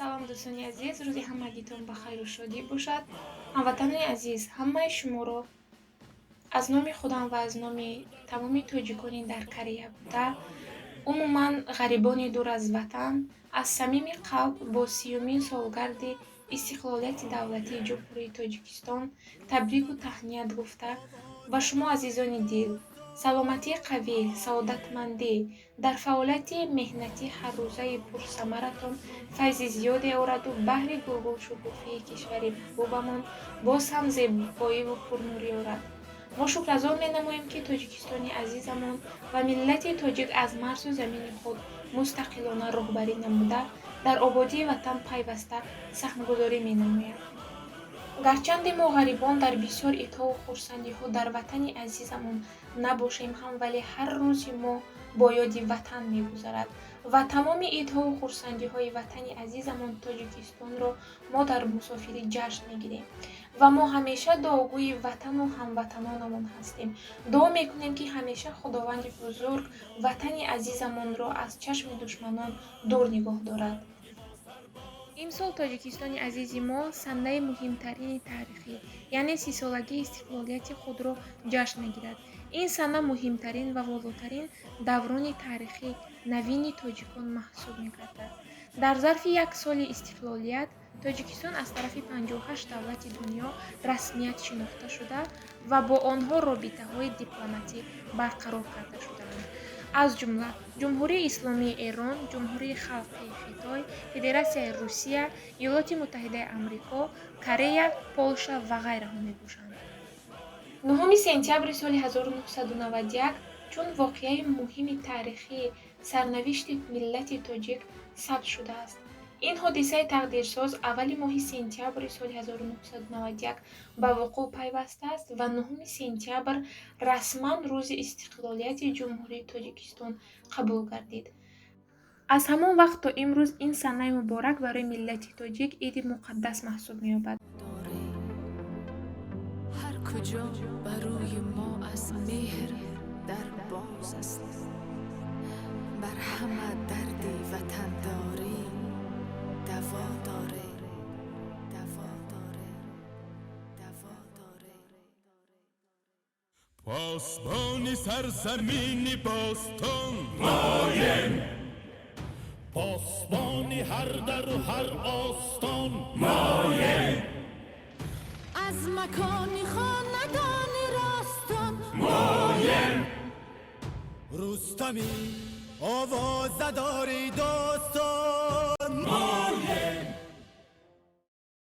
Салом, дӯстони азиз, рӯзи ҳамагитон ба хайру шодӣ бошад. Ҳамватанони азиз, ҳамаи шуморо аз номи худам ва аз номи тамоми тоҷикони дар Корея буда, умуман ғарибони дур аз ватан, аз самими қалб бо 30-умин солгарди истиқлолияти давлатии Ҷумҳурии Тоҷикистон табрику таҳният гуфта, ба шумо, азизони дил, саломатии қавӣ, саодатмандӣ, дар фаъолияти меҳнатии ҳаррӯзаи пурсамаратон файзи зиёде ораду баҳри гулгулшукуфии кишвари маҳбубамон боз ҳам зебоиву пурнурӣ орад. Мо шукразон менамоем, ки Тоҷикистони азизамон ва миллати тоҷик аз марзу замини худ мустақилона роҳбарӣ намуда, дар ободии ватан пайваста саҳмгузорӣ менамояд. Гарчанде мо, ғарибон, дар бисёр идҳову хурсандиҳо дар ватани азизамон набошем ҳам, вале ҳар рӯзи мо бо ёди ватан мегузарад ва тамоми идҳову хурсандиҳои ватани азизамон Тоҷикистонро мо дар мусофирӣ ҷашн мегирем ва мо ҳамеша дуогӯи ватану ҳамватанонамон ҳастем. Дуо мекунем, ки ҳамеша Худованди бузург ватани азизамонро аз чашми душманон дур нигоҳ дорад. Имсол Тоҷикистони азизи мо санаи муҳимтарини таърихӣ, яъне 30-солагии истиқлолияти худро ҷашн мегирад. Ин сана муҳимтарин ва волотарин даврони таърихи навини тоҷикон маҳсуб мегардад. Дар зарфи як соли истиқлолият Тоҷикистон аз тарафи 58 давлати дунё расмият шинохта шуда ва бо онҳо робитаҳои дипломатӣ барқарор карда шудаанд, аз ҷумла Ҷумҳурии Исломии Эрон, Ҷумҳурии Халқии Хитой, Федератсияи Русия, Иёлоти Муттаҳидаи Амрико, Корея, Полша ва ғайраҳо мебошанд. 9 сентябри соли 1991 чун воқеаи муҳими таърихии сарнавишти миллати тоҷик сабт шудааст. Ин ҳодисаи тақдирсоз аввали моҳи сентябри соли 1991 ба вуқӯъ пайвастааст ва 9 сентябр расман Рӯзи истиқлолияти Ҷумҳурии Тоҷикистон қабул гардид. Аз ҳамон вақт то имрӯз ин санаи муборак барои миллати тоҷик иди муқаддас маҳсуб меёбад. Ҳар куҷо ба рӯи мо аз меҳр дар боз аст, бар ҳама дарди ватандорӣ даво дорӣ, даво дорӣ, даво дорӣ. Посбони сарзамини бостон моем, посбони ҳар дару ҳар остон моем, аз макони хонадони ростон моем. Рустами овозадори достон.